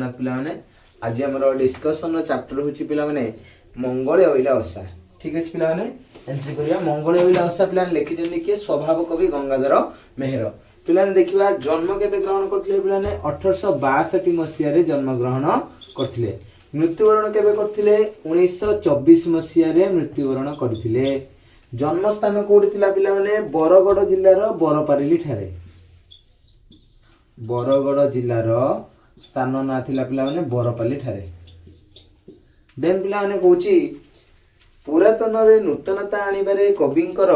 ଜଗନ୍ନାଥ ପିଲାମାନେ। ଆଜି ଆମର ଡିସ୍କସନର ଚାପ୍ଟର ହେଉଛି ପିଲାମାନେ ମଙ୍ଗଳେ ଅଇଲା ଓଷା। ଠିକ ଅଛି ପିଲାମାନେ, ଏଣ୍ଟ୍ରି କରିବା। ମଙ୍ଗଳେ ଅଇଲା ଓଷା ପିଲାମାନେ ଲେଖିଛନ୍ତି କିଏ? ସ୍ୱଭାବ କବି ଗଙ୍ଗାଧର ମେହେର। ପିଲାମାନେ ଦେଖିବା, ଜନ୍ମ କେବେ ଗ୍ରହଣ କରିଥିଲେ? ପିଲାମାନେ 1862 ମସିହାରେ ଜନ୍ମଗ୍ରହଣ କରିଥିଲେ। ମୃତ୍ୟୁବରଣ କେବେ କରିଥିଲେ? 1924 ମସିହାରେ ମୃତ୍ୟୁବରଣ କରିଥିଲେ। ଜନ୍ମସ୍ଥାନ କୋଉଠି ଥିଲା ପିଲାମାନେ? ବରଗଡ଼ ଜିଲ୍ଲାର ବରପାରିଲି ଠାରେ। ବରଗଡ଼ ଜିଲ୍ଲାର ସ୍ଥାନ ନାଁ ଥିଲା ପିଲାମାନେ ବରପାଲି ଠାରେ। ଦେନ୍ ପିଲାମାନେ କହୁଛି, ପୁରାତନରେ ନୂତନତା ଆଣିବାରେ କବିଙ୍କର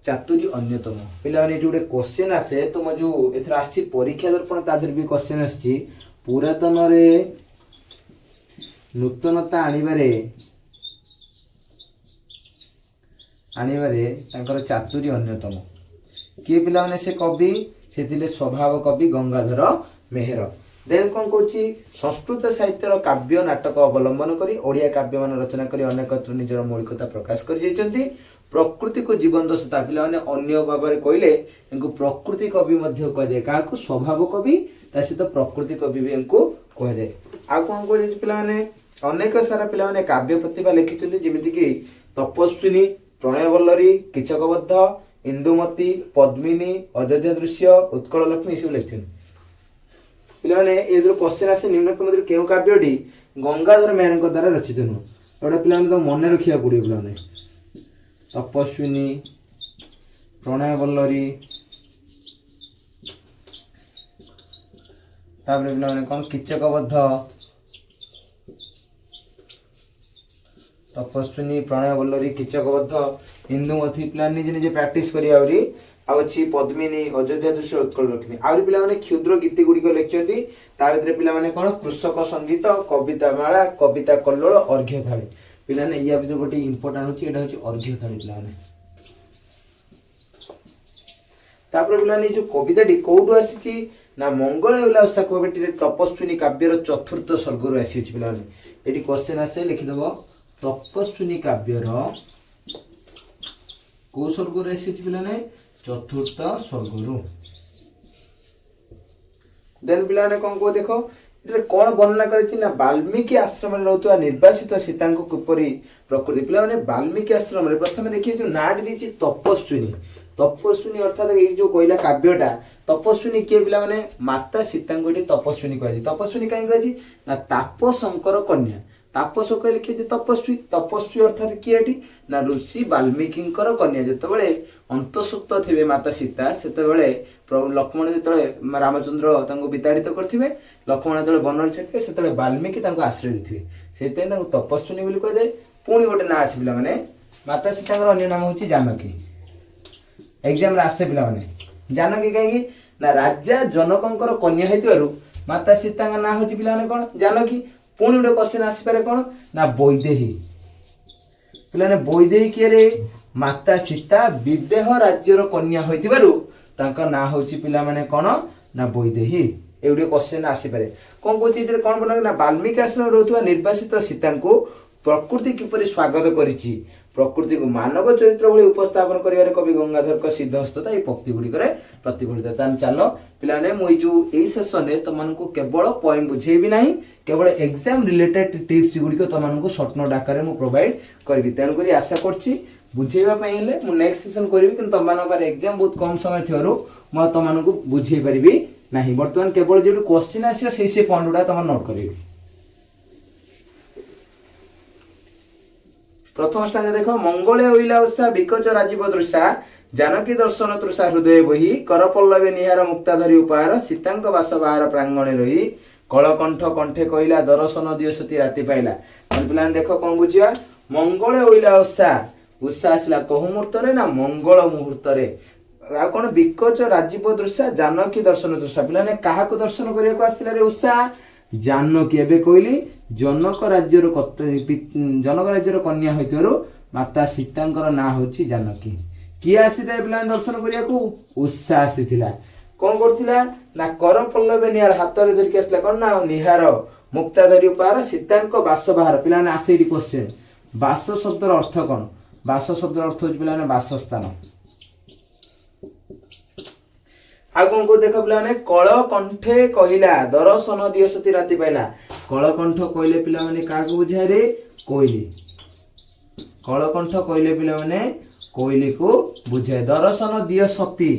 ଚାତୁରୀ ଅନ୍ୟତମ। ପିଲାମାନେ, ଏଠି ଗୋଟେ କ୍ୱଶ୍ଚେନ୍ ଆସେ, ତୁମ ଯୋଉ ଏଥର ଆସିଛି ପରୀକ୍ଷା ଦର୍ପଣ, ତା ଦେହରେ ବି କ୍ୱଶ୍ଚେନ୍ ଆସିଛି। ପୁରାତନରେ ନୂତନତା ଆଣିବାରେ ତାଙ୍କର ଚାତୁରୀ ଅନ୍ୟତମ। କିଏ ପିଲାମାନେ ସେ କବି? ସେ ଥିଲେ ସ୍ୱଭାବ କବି ଗଙ୍ଗାଧର ମେହେର। ଦେନ୍ କ'ଣ କହୁଛି? ସଂସ୍କୃତ ସାହିତ୍ୟର କାବ୍ୟ ନାଟକ ଅବଲମ୍ବନ କରି ଓଡ଼ିଆ କାବ୍ୟମାନ ରଚନା କରି ଅନେକତ୍ର ନିଜର ମୌଳିକତା ପ୍ରକାଶ କରିଯାଇଛନ୍ତି। ପ୍ରକୃତିକୁ ଜୀବନ୍ତ ସତ୍ତା। ପିଲାମାନେ, ଅନ୍ୟ ଭାବରେ କହିଲେ ଏଙ୍କୁ ପ୍ରକୃତି କବି ମଧ୍ୟ କୁହାଯାଏ। କାହାକୁ? ସ୍ୱଭାବ କବି, ତା ସହିତ ପ୍ରକୃତି କବି ବି ଏଙ୍କୁ କୁହାଯାଏ। ଆଉ କ'ଣ କୁହାଯାଉଛି ପିଲାମାନେ? ଅନେକ ସାରା ପିଲାମାନେ କାବ୍ୟ ପ୍ରତିଭା ଲେଖିଛନ୍ତି, ଯେମିତିକି ତପସ୍ୱିନୀ, ପ୍ରଣୟ ବଲ୍ଲରୀ, କୀଚକବଦ୍ଧ, ଇନ୍ଦୁମତୀ, ପଦ୍ମିନୀ, ଅଯୋଧ୍ୟା ଦୃଶ୍ୟ, ଉତ୍କଳ ଲକ୍ଷ୍ମୀ, ଏସବୁ ଲେଖିଛନ୍ତି। ପିଲାମାନେ, ଏ ଯୋଉ କ୍ୱଶ୍ଚେନ୍ ଆସେ, ନିମ୍ନୋକ୍ତ ମଧ୍ୟରୁ କେଉଁ କାବ୍ୟଟି ଗଙ୍ଗାଧର ମେହେରଙ୍କ ଦ୍ୱାରା ରଚିତ ନୁହଁ? ଏଗୁଡ଼ା ପିଲାମାନେ ତ ମନେ ରଖିବାକୁ ପଡ଼ିବ। ପିଲାମାନେ, ତପସ୍ୱିନୀ, ପ୍ରଣୟ ବଲ୍ଲରୀ, ତାପରେ ପିଲାମାନେ କ'ଣ କୀଚକବଦ୍ଧ, ତପସ୍ୱିନୀ, ପ୍ରଣୟ ବଲ୍ଲରୀ, କୀଚକବଦ୍ଧ, ଇନ୍ଦୁମତୀ। ପିଲାମାନେ ନିଜେ ନିଜେ ପ୍ରାକ୍ଟିସ କରିବା। ଆହୁରି ଆଉ ଅଛି ପଦ୍ମିନୀ, ଅଯୋଧ୍ୟା ଦୃଶ୍ୟ, ଉତ୍କଳ ଲକ୍ଷ୍ମୀ। ଆହୁରି ପିଲାମାନେ କ୍ଷୁଦ୍ର ଗୀତି ଗୁଡ଼ିକ ଲେଖିଛନ୍ତି। ତା ଭିତରେ ପିଲାମାନେ କ'ଣ କୃଷକ ସଙ୍ଗୀତ, କବିତା ମାଳା, କବିତା କଲ୍ଲୋଳ, ଅର୍ଘ୍ୟ ଥାଳି। ପିଲାମାନେ, ୟା ଭିତରେ ଗୋଟେ ଇମ୍ପୋର୍ଟାଣ୍ଟ ହଉଛି, ଏଇଟା ହଉଛି ଅର୍ଘ୍ୟ ଥାଳି ପିଲାମାନେ। ତାପରେ ପିଲାମାନେ, ଏଇ ଯୋଉ କବିତାଟି କୋଉଠୁ ଆସିଛି ନା ମଙ୍ଗଳ ଉଲ୍ଲାସ କବିଟିରେ ତପସ୍ୱିନୀ କାବ୍ୟର ଚତୁର୍ଥ ସର୍ଗରୁ ଆସିଅଛି। ପିଲାମାନେ, ଏଠି କ୍ୱଶ୍ଚେନ୍ ଆସେ, ଲେଖିଦବ, ତପସ୍ୱିନୀ କାବ୍ୟର କୋଉ ସର୍ଗରୁ ଆସିଛି ପିଲାମାନେ? ଚତୁର୍ଥ ସର୍ଗରୁ। ଦେନ୍ ପିଲାମାନେ କଣ କୁହ ଦେଖ, ଏଠାରେ କଣ ବର୍ଣ୍ଣନା କରିଛି ନା ବାଲ୍ମୀକି ଆଶ୍ରମରେ ରହୁଥିବା ନିର୍ବାସିତ ସୀତାଙ୍କୁ କିପରି ପ୍ରକୃତି। ପିଲାମାନେ, ବାଲ୍ମୀକି ଆଶ୍ରମରେ ପ୍ରଥମେ ଦେଖିବେ ଯୋଉ ନାଁଟି ଦେଇଛି ତପସ୍ୱିନୀ। ତପସ୍ୱିନୀ ଅର୍ଥାତ ଏଇ ଯୋଉ କହିଲା କାବ୍ୟଟା, ତପସ୍ୱିନୀ କିଏ ପିଲାମାନେ? ମାତା ସୀତାଙ୍କୁ ଏଠି ତପସ୍ୱିନୀ କୁହାଯାଇଛି। ତପସ୍ୱିନୀ କାହିଁ କୁହାଯାଇଛି ନା ତାପସଙ୍କର କନ୍ୟା। ତାପସ କହିଲେ କିଏ? ଯେ ତପସ୍ୱୀ। ତପସ୍ୱୀ ଅର୍ଥାତ କିଏ ଏଠି ନା ଋଷି ବାଲ୍ମୀକିଙ୍କର କନ୍ୟା। ଯେତେବେଳେ ଅନ୍ତଃସତ୍ତ୍ୱା ଥିବେ ମାତା ସୀତା, ସେତେବେଳେ ଲକ୍ଷ୍ମଣ ଯେତେବେଳେ ରାମଚନ୍ଦ୍ର ତାଙ୍କୁ ବିତାଡ଼ିତ କରିଥିବେ, ଲକ୍ଷ୍ମଣ ଯେତେବେଳେ ବନରେ ଛାଡ଼ିଥିବେ, ସେତେବେଳେ ବାଲ୍ମୀକି ତାଙ୍କୁ ଆଶ୍ରୟ ଦେଇଥିବେ। ସେଇଥିପାଇଁ ତାଙ୍କୁ ତପସ୍ୱିନୀ ବୋଲି କୁହାଯାଏ। ପୁଣି ଗୋଟେ ନାଁ ଅଛି ପିଲାମାନେ, ମାତା ସୀତାଙ୍କର ଅନ୍ୟ ନାମ ହେଉଛି ଜାନକୀ। ଏକ୍ଜାମରେ ଆସେ ପିଲାମାନେ। ଜାନକୀ କାହିଁକି ନା ରାଜା ଜନକଙ୍କର କନ୍ୟା ହେଇଥିବାରୁ ମାତା ସୀତାଙ୍କ ନାଁ ହେଉଛି ପିଲାମାନେ କ'ଣ? ଜାନକୀ। ପୁଣି ଗୋଟେ କ୍ୱଶ୍ଚେନ୍ ଆସିପାରେ, କ'ଣ ନା ବୈଦେହୀ। ପିଲାମାନେ, ବୈଦେହୀ କିଏ ରେ? ମାତା ସୀତା ବିଦେହ ରାଜ୍ୟର କନ୍ୟା ହୋଇଥିବାରୁ ତାଙ୍କ ନାଁ ହେଉଛି ପିଲାମାନେ କ'ଣ ନା ବୈଦେହୀ। ଏଗୁଡ଼ିକ କ୍ୱଶ୍ଚେନ୍ ଆସିପାରେ। କ'ଣ କହୁଛି ଏଠାରେ? କ'ଣ ବର୍ଣ୍ଣନା ନା ବାଲ୍ମୀକି ଆଶ୍ରମରେ ରହୁଥିବା ନିର୍ବାସିତ ସୀତାଙ୍କୁ ପ୍ରକୃତି କିପରି ସ୍ୱାଗତ କରିଛି, ପ୍ରକୃତିକୁ ମାନବ ଚରିତ୍ର ଭଳି ଉପସ୍ଥାପନ କରିବାରେ କବି ଗଙ୍ଗାଧରଙ୍କ ସିଦ୍ଧହସ୍ତତା ଏଇ ପକ୍ତି ଗୁଡ଼ିକରେ ପ୍ରତିଫଳିତ। ତାହେଲେ ଚାଲ ପିଲାମାନେ, ମୁଁ ଏଇ ଯୋଉ ଏଇ ସେସନରେ ତମମାନଙ୍କୁ କେବଳ ପଏମ୍ ବୁଝେଇବି ନାହିଁ, କେବଳ ଏକ୍ଜାମ ରିଲେଟେଡ୍ ଟିପ୍ସ ଗୁଡ଼ିକ ତମମାନଙ୍କୁ ସର୍ଟ ନୋଟ୍ ଆକାରରେ ମୁଁ ପ୍ରୋଭାଇଡ କରିବି। ତେଣୁକରି ଆଶା କରୁଛି ବୁଝେଇବା ପାଇଁ ହେଲେ ମୁଁ ନେକ୍ସଟ ସେସନ କରିବି, କିନ୍ତୁ ତମମାନଙ୍କ ପାଖରେ ଏକ୍ଜାମ ବହୁତ କମ ସମୟ ଥିବାରୁ ମୁଁ ଆଉ ତମମାନଙ୍କୁ ବୁଝେଇ ପାରିବି ନାହିଁ। ବର୍ତ୍ତମାନ କେବଳ ଯୋଉଠି କ୍ୱଶ୍ଚିନ୍ ଆସିବ, ସେଇ ସେଇ ପଏଣ୍ଟ ଗୁଡ଼ା ତମେ ନୋଟ୍ କରିବି। ପ୍ରଥମ ସ୍ଥାନରେ ଦେଖ, ମଙ୍ଗଳେ ଅଇଲା ଉଷା ବିକଚ ରାଜୀବ ଦୃଶା, ଜାନକୀ ଦର୍ଶନ ତୃଷା ହୃଦୟ ବହି, କରପଲ୍ଲବେ ନିହାର ମୁକ୍ତା ଧରି ଉପହାର, ସୀତାଙ୍କ ବାସ ବାହାର ପ୍ରାଙ୍ଗଣେ ରହି, କଳକଣ୍ଠ କଣ୍ଠେ କହିଲା ଦର୍ଶନ ଦିଅ ସତୀ ରାତି ପାଇଲା। ତାହେଲେ ପିଲାମାନେ ଦେଖ, କଣ ବୁଝିବା? ମଙ୍ଗଳେ ଅଇଲା ଉଷା। ଉଷା ଆସିଲା କୋଉ ମୁହୂର୍ତ୍ତରେ ନା ମଙ୍ଗଳ ମୁହୂର୍ତ୍ତରେ। ଆଉ କଣ? ବିକଚ ରାଜୀବ ଦୃଶା ଜାନକୀ ଦର୍ଶନ ତୃଷା। ପିଲାମାନେ, କାହାକୁ ଦର୍ଶନ କରିବାକୁ ଆସିଥିଲା ରେ ଉଷା? ଜାନକୀ। ଏବେ କହିଲି, ଜନକ ରାଜ୍ୟର କନ୍ୟା ହୋଇଥିବାରୁ ମାତା ସୀତାଙ୍କର ନାଁ ହଉଛି ଜାନକୀ। କିଏ ଆସିଥିଲା ପିଲାମାନେ ଦର୍ଶନ କରିବାକୁ? ଉଷା ଆସିଥିଲା। କଣ କରୁଥିଲା ନା କର ପଲ୍ଲବେ ନିହାର, ହାତରେ ଧରିକି ଆସିଲା କଣ ନା ନିହାର, ମୁକ୍ତା ଧରି ଉପହାର, ସୀତାଙ୍କ ବାସ ବାହାର। ପିଲାମାନେ, ଆସେ ଏଇଠି କ୍ୱଶ୍ଚେନ୍, ବାସ ଶବ୍ଦର ଅର୍ଥ କଣ? ବାସ ଶବ୍ଦର ଅର୍ଥ ହଉଛି ପିଲାମାନେ ବାସସ୍ଥାନ। ଆଉ କଣ କହୁ ଦେଖ ପିଲାମାନେ, କଳକଣ୍ଠେ କହିଲା ଦର୍ଶନ ଦିଅ ସତୀ ରାତି ପାଇଲା। କଳକଣ୍ଠ କହିଲେ ପିଲାମାନେ କାହାକୁ ବୁଝାଏ ରେ? କୋଇଲି। କଳକଣ୍ଠ କହିଲେ ପିଲାମାନେ କୋଇଲିକୁ ବୁଝାଏ। ଦର୍ଶନ ଦିଅ ସତୀ,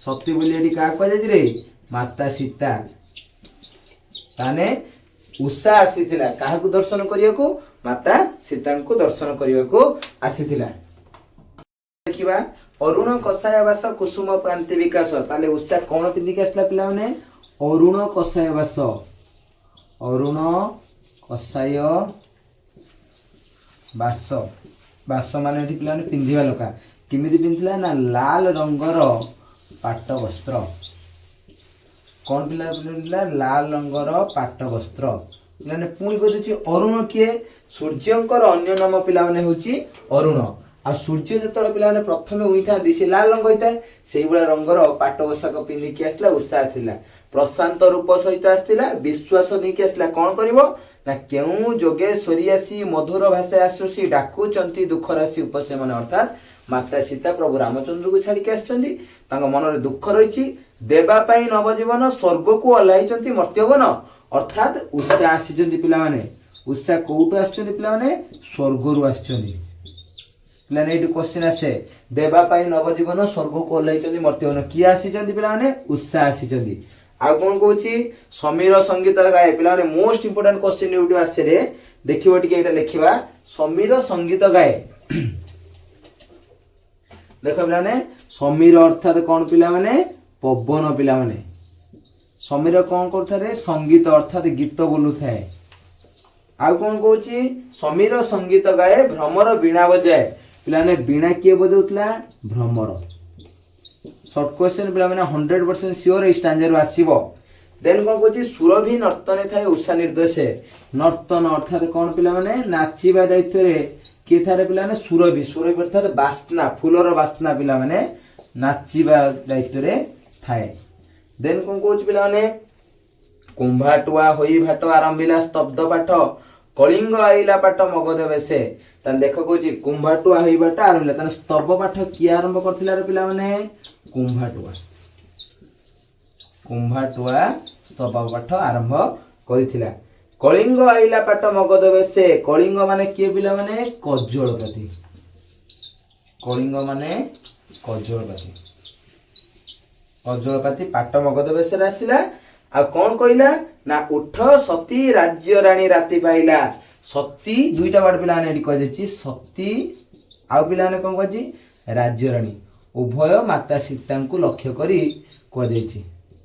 ସତୀ ବୋଲି ଏଠି କାହାକୁ କୁହାଯାଇଛି ରେ? ମାତା ସୀତା। ତାହେଲେ ଉଷା ଆସିଥିଲା କାହାକୁ ଦର୍ଶନ କରିବାକୁ? ମାତା ସୀତାଙ୍କୁ ଦର୍ଶନ କରିବାକୁ ଆସିଥିଲା। ଦେଖିବା, ଅରୁଣ କଷାୟ ବାସ କୁସୁମ କାନ୍ତି ବିକାଶ। ତାହେଲେ ଉଷା କଣ ପିନ୍ଧିକି ଆସିଲା ପିଲାମାନେ? ଅରୁଣ କଷାୟ ବାସ, ଅରୁଣ କଷାୟ ବାସ। ବାସ ମାନେ ଏଠି ପିଲାମାନେ ପିନ୍ଧିବା ଲୋକା। କେମିତି ପିନ୍ଧିଥିଲା ନା ଲାଲ ରଙ୍ଗର ପାଟ ବସ୍ତ୍ର। କଣ ପିଲା ପିନ୍ଧିଥିଲା? ଲାଲ ରଙ୍ଗର ପାଟ ବସ୍ତ୍ର। ପିଲାମାନେ, ପୁଣି କହିଦେଉଛି, ଅରୁଣ କିଏ? ସୂର୍ଯ୍ୟଙ୍କର ଅନ୍ୟ ନାମ ପିଲାମାନେ ହେଉଛି ଅରୁଣ। ଆଉ ସୂର୍ଯ୍ୟ ଯେତେବେଳେ ପିଲାମାନେ ପ୍ରଥମେ ଉଇଥାନ୍ତି, ସେ ଲାଲ ରଙ୍ଗ ହେଇଥାଏ। ସେଇଭଳିଆ ରଙ୍ଗର ପାଟ ପୋଷାକ ପିନ୍ଧିକି ଆସିଥିଲା ଉଷା। ଆସିଥିଲା ପ୍ରଶାନ୍ତ ରୂପ ସହିତ ଆସିଥିଲା, ବିଶ୍ୱାସ ନେଇକି ଆସିଲା। କଣ କରିବ ନା କେଉଁ ଯୋଗେଶ୍ୱରୀ ଆସି ମଧୁର ଭାଷା ଆସୁଛି ଡାକୁଛନ୍ତି ଦୁଃଖ ରାଶି ଉପଶମନ। ଅର୍ଥାତ୍ ମାତା ସୀତା ପ୍ରଭୁ ରାମଚନ୍ଦ୍ରକୁ ଛାଡିକି ଆସିଛନ୍ତି, ତାଙ୍କ ମନରେ ଦୁଃଖ ରହିଛି, ଦେବା ପାଇଁ ନବଜୀବନ ସ୍ୱର୍ଗକୁ ଓହ୍ଲାଇଛନ୍ତି ମର୍ତ୍ତ୍ୟବନ। ଅର୍ଥାତ୍ ଉଷା ଆସିଛନ୍ତି ପିଲାମାନେ। ଉଷା କୋଉଠୁ ଆସିଛନ୍ତି ପିଲାମାନେ? ସ୍ୱର୍ଗରୁ ଆସିଛନ୍ତି। ପିଲାମାନେ, ଏଇଠି କ୍ୱଶ୍ଚିନ୍ ଆସେ, ଦେବା ପାଇଁ ନବଜୀବନ ସ୍ୱର୍ଗକୁ ଓହ୍ଲାଇଛନ୍ତି ମର୍ତ୍ତ୍ୟବନ, କିଏ ଆସିଛନ୍ତି ପିଲାମାନେ? ଉଷା ଆସିଛନ୍ତି। ଆଉ କଣ କହୁଛି? ସମୀର ସଙ୍ଗୀତ ଗାଏ। ପିଲାମାନେ, ମୋଷ୍ଟ ଇମ୍ପୋର୍ଟାଣ୍ଟ କ୍ୱଶ୍ଚିନ୍ ଏଇଠୁ ଆସେ ରେ, ଦେଖିବ ଟିକେ। ଏଇଟା ଲେଖିବା, ସମୀର ସଙ୍ଗୀତ ଗାଏ। ଦେଖ ପିଲାମାନେ, ସମୀର ଅର୍ଥାତ୍ କଣ ପିଲାମାନେ? ପବନ। ପିଲାମାନେ, ସମୀର କଣ କରୁଥାଏ? ସଙ୍ଗୀତ ଅର୍ଥାତ୍ ଗୀତ ବୋଲୁଥାଏ। ଆଉ କଣ କହୁଛି? ସମୀର ସଙ୍ଗୀତ ଗାଏ, ଭ୍ରମର ବୀଣା ବଜାଏ। ପିଲାମାନେ, ବୀଣା କିଏ ବଜାଉଥିଲା? ଭ୍ରମର। ସର୍ଟ କ୍ୱେଶ୍ଚନ ପିଲାମାନେ, 100% ସିଓର ଏଇ ଷ୍ଟାଞ୍ଜାରୁ ଆସିବ। ଦେନ୍ କଣ କହୁଛି? ସୁରଭି ନର୍ତ୍ତନେ ଥାଏ ଉଷା ନିର୍ଦ୍ଦେଶେ। ନର୍ତ୍ତନ ଅର୍ଥାତ୍ କଣ ପିଲାମାନେ? ନାଚିବା ଦାୟିତ୍ୱରେ କିଏ ଥାଏ ପିଲାମାନେ? ସୁରଭି। ସୁରଭି ଅର୍ଥାତ୍ ବାସ୍ନା, ଫୁଲର ବାସ୍ନା ପିଲାମାନେ ନାଚିବା ଦାୟିତ୍ୱରେ ଥାଏ। ଦେନ୍ କଣ କହୁଛି ପିଲାମାନେ? କୁମ୍ଭାଟୁଆ ହୋଇ ଭାଟ ଆରମ୍ଭିଲା ସ୍ତବ ପାଠ, କଳିଙ୍ଗ ଆଇଲା ପାଟ ମଗଧ ବେଶେ। ତାହେଲେ ଦେଖ କହୁଛି, କୁମ୍ଭାଟୁଆ ହୋଇ ଭାଟ ଆରମ୍ଭିଲା। ତାହେଲେ ସ୍ତବ ପାଠ କିଏ ଆରମ୍ଭ କରିଥିଲା ରେ ପିଲାମାନେ? କୁମ୍ଭାଟୁଆ। କୁମ୍ଭାଟୁଆ ସ୍ତବ ପାଠ ଆରମ୍ଭ କରିଥିଲା। କଳିଙ୍ଗ ଆଇଲା ପାଟ ମଗଧ ବେଶେ। କଳିଙ୍ଗ ମାନେ କିଏ ପିଲାମାନେ? କଜଳପାତି। କଳିଙ୍ଗ ମାନେ କଜଳପାତି। କଜଳପାତି ପାଟ ମଗଧ ବେଶରେ ଆସିଲା। ଆଉ କଣ କହିଲା ନା ଉଠ ସତୀ ରାଜ୍ୟ ରାଣୀ ରାତି ପାଇଲା। ସତୀ ଦୁଇଟା ୱାର୍ଡ ପିଲାମାନେ ଏଠି କୁହାଯାଇଛି, ସତୀ ଆଉ ପିଲାମାନେ କଣ କୁହାଯାଇଛି? ରାଜ୍ୟ ରାଣୀ। ଉଭୟ ମାତା ସୀତାଙ୍କୁ ଲକ୍ଷ୍ୟ କରି କୁହାଯାଇଛି।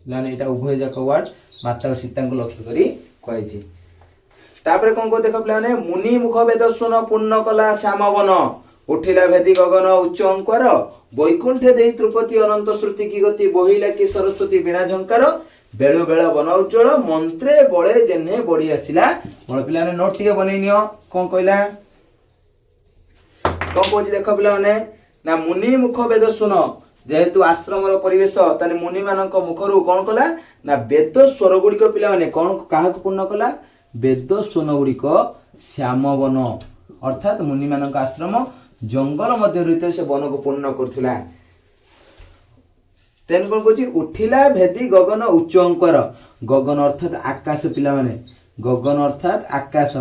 ପିଲାମାନେ, ଏଇଟା ଉଭୟ ଯାକ ୱାର୍ଡ ମାତା ସୀତାଙ୍କୁ ଲକ୍ଷ୍ୟ କରି କୁହାଯାଇଛି। ତାପରେ କଣ କହୁ ଦେଖ ପିଲାମାନେ, ମୁନି ମୁଖ ବେଦ ସ୍ୱନ ପୂର୍ଣ୍ଣ କଲା ଶ୍ୟାମବନ, ଉଠିଲା ଭେଦି ଗଗନ ଉଚ୍ଚ ଅଙ୍କାର, ବୈକୁଣ୍ଠେ ଦେଇ ତ୍ରିପତି ଅନନ୍ତ ଶ୍ରୁତି କି ଗତି, ବହିଲା କି ସରସ୍ୱତୀ ବୀଣା ଝଙ୍କାର, ବେଳୁ ବେଳ ବନ ଉଜ୍ଜଳ, ମନ୍ତ୍ରେ ବଳେ ଯେହ୍ନେ ବଢି ଆସିଲା ବଳ। ପିଲାମାନେ, ନୋଟ ଟିକେ ବନେଇ ନିଅ। କଣ କହିଲା, କଣ କହୁଛି ଦେଖ ପିଲାମାନେ ନା ମୁନି ମୁଖ ବେଦ ସ୍ୱନ, ଯେହେତୁ ଆଶ୍ରମର ପରିବେଶ, ତାହେଲେ ମୁନି ମାନଙ୍କ ମୁଖରୁ କଣ କଲା ନା ବେଦ ସ୍ୱର ଗୁଡିକ ପିଲାମାନେ କଣ କାହାକୁ ପୂର୍ଣ୍ଣ କଲା? ବେଦ ସ୍ୱନ ଗୁଡିକ ଶ୍ୟାମବନ ଅର୍ଥାତ୍ ମୁନି ମାନଙ୍କ ଆଶ୍ରମ ଜଙ୍ଗଲ ମଧ୍ୟରେ ରହିଥିଲେ, ସେ ବନକୁ ପୂର୍ଣ୍ଣ କରୁଥିଲା। ଦେନ୍ କଣ କହୁଛି? ଉଠିଲା ଭେଦି ଗଗନ ଉଚ୍ଚ ଅଙ୍କାର। ଗଗନ ଅର୍ଥାତ୍ ଆକାଶ। ପିଲାମାନେ, ଗଗନ ଅର୍ଥାତ୍ ଆକାଶ।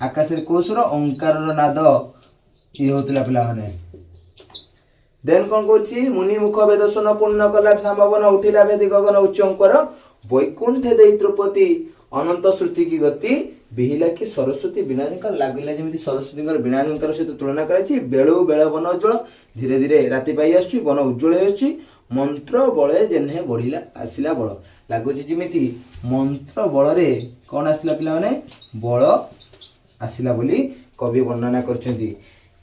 ଆକାଶରେ କୋଉ ସ୍ୱର? ଓଙ୍କାରର ନାଦ ଇଏ ହଉଥିଲା ପିଲାମାନେ। ଦେନ୍ କଣ କହୁଛି? ମୁନି ମୁଖ ବେଦ ସ୍ୱନ ପୂର୍ଣ୍ଣ କଲା ଶ୍ୟାମବନ, ଉଠିଲା ଭେଦି ଗଗନ ଉଚ୍ଚ ଅଙ୍କାର, ବୈକୁଣ୍ଠେ ଦେଇ ତ୍ରିପତି ଅନନ୍ତ ଶ୍ରୁତି କି ଗତି, ବିହିଲା କି ସରସ୍ୱତୀ ବୀଣା ଝଙ୍କାର। ଲାଗିଲା ଯେମିତି ସରସ୍ୱତୀଙ୍କର ବୀଣା ଝଙ୍କାର ସହିତ ତୁଳନା କରାଯାଇଛି। ବେଳୁ ବେଳ ବନ ଉଜ୍ଜଳ, ଧୀରେ ଧୀରେ ରାତି ପାଇ ଆସୁଛି, ବନ ଉଜ୍ଜଳ ହେଇ ଆସୁଛି। ମନ୍ତ୍ର ବଳେ ଯେହ୍ନେ ବଢିଲା ଆସିଲା ବଳ। ଲାଗୁଛି ଯେମିତି ମନ୍ତ୍ର ବଳରେ କଣ ଆସିଲା ପିଲାମାନେ? ବଳ ଆସିଲା ବୋଲି କବି ବର୍ଣ୍ଣନା କରିଛନ୍ତି।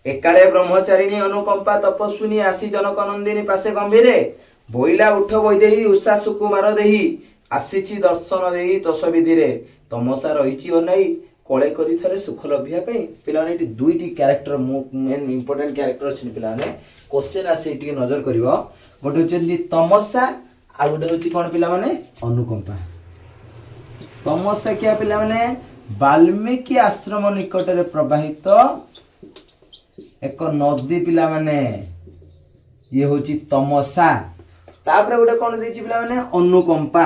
ଏକାଳେ ବ୍ରହ୍ମଚାରିଣୀ ଅନୁକମ୍ପା ତପସ୍ୱିନୀ ଆସି ଜନକ ନନ୍ଦିନୀ ପାଶେ ଗମ୍ଭୀରେ ବୋଇଲା ଉଠ ବୈଦେହୀ ଉଷା ସୁକୁମାର ଦେହି, ଆସିଛି ଦର୍ଶନ ଦେଇ ତୋଷ ବିଧିରେ, ତମସା ରହିଛି ଅନାଇ କଳେ କରି ଥରେ ସୁଖ ଲଭିବା ପାଇଁ। ପିଲାମାନେ, ଏଠି ଦୁଇଟି କ୍ୟାରେକ୍ଟର, ମେନ୍ ଇମ୍ପୋର୍ଟାଣ୍ଟ କ୍ୟାରେକ୍ଟର ଅଛନ୍ତି। ପିଲାମାନେ, କ୍ୱଶ୍ଚେନ୍ ଆସେ, ଟିକେ ନଜର କରିବ। ଗୋଟେ ହଉଛନ୍ତି ତମସା, ଆଉ ଗୋଟେ ହଉଛି କଣ ପିଲାମାନେ? ଅନୁକମ୍ପା। ତମସା କିଆ ପିଲାମାନେ? ବାଲ୍ମୀକି ଆଶ୍ରମ ନିକଟରେ ପ୍ରବାହିତ ଏକ ନଦୀ ପିଲାମାନେ, ଇଏ ହଉଛି ତମସା। ତାପରେ ଗୋଟେ କ'ଣ ଦେଇଛି ପିଲାମାନେ? ଅନୁକମ୍ପା।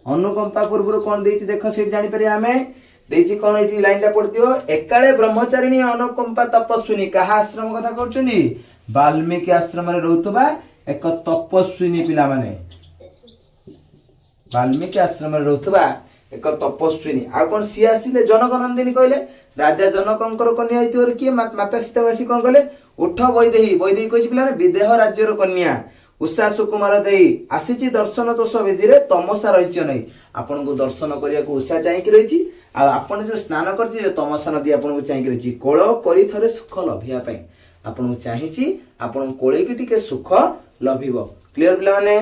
ଅନୁକମ୍ପା ପୂର୍ବରୁ କ'ଣ ଦେଇଛି ଦେଖ, ସେଇଠି ଜାଣିପାରିବା ଆମେ। ଦେଇଛି କ'ଣ? ଏଇଠି ଲାଇନଟା ପଢିଦିଅ। ଏକାଳେ ବ୍ରହ୍ମଚାରିଣୀ ଅନୁକମ୍ପା ତପସ୍ୱିନୀ। କାହା ଆଶ୍ରମ କଥା କରୁଛନ୍ତି? ବାଲ୍ମୀକି ଆଶ୍ରମରେ ରହୁଥିବା ଏକ ତପସ୍ୱିନୀ। ପିଲାମାନେ, ବାଲ୍ମୀକି ଆଶ୍ରମରେ ରହୁଥିବା ଏକ ତପସ୍ୱିନୀ। ଆଉ କ'ଣ? ସିଏ ଆସିଲେ, ଜନକ ନନ୍ଦିନୀ କହିଲେ, ରାଜା ଜନକଙ୍କର କନ୍ୟା ହେଇଥିବାରୁ କିଏ ମାତା ସୀତାକୁ ଆସି କ'ଣ କଲେ? ଉଠ ବୈଦେହୀ। ବୈଦେହୀ କହିଛି ପିଲାମାନେ, ବିଦେହ ରାଜ୍ୟର କନ୍ୟା ଉଷା ସୁକୁମାର ଦେଇ ଆସିଛି ଦର୍ଶନ ତୋଷ ବିଧିରେ ତମସା ରହିଛି ନାହିଁ। ଆପଣଙ୍କୁ ଦର୍ଶନ କରିବାକୁ ଉଷା ଚାହିଁକି ରହିଛି। ଆଉ ଆପଣ ଯୋଉ ସ୍ନାନ କରିଛି, ଯୋଉ ତମସା ନଦୀ ଆପଣଙ୍କୁ ଚାହିଁକି ରହିଛି, କୋଳ କରି ଥରେ ସୁଖ ଲଭିବା ପାଇଁ ଆପଣଙ୍କୁ ଚାହିଁଛି। ଆପଣଙ୍କୁ କୋଳେଇକି ଟିକେ ସୁଖ ଲଭିବ। କ୍ଲିୟର ପିଲାମାନେ?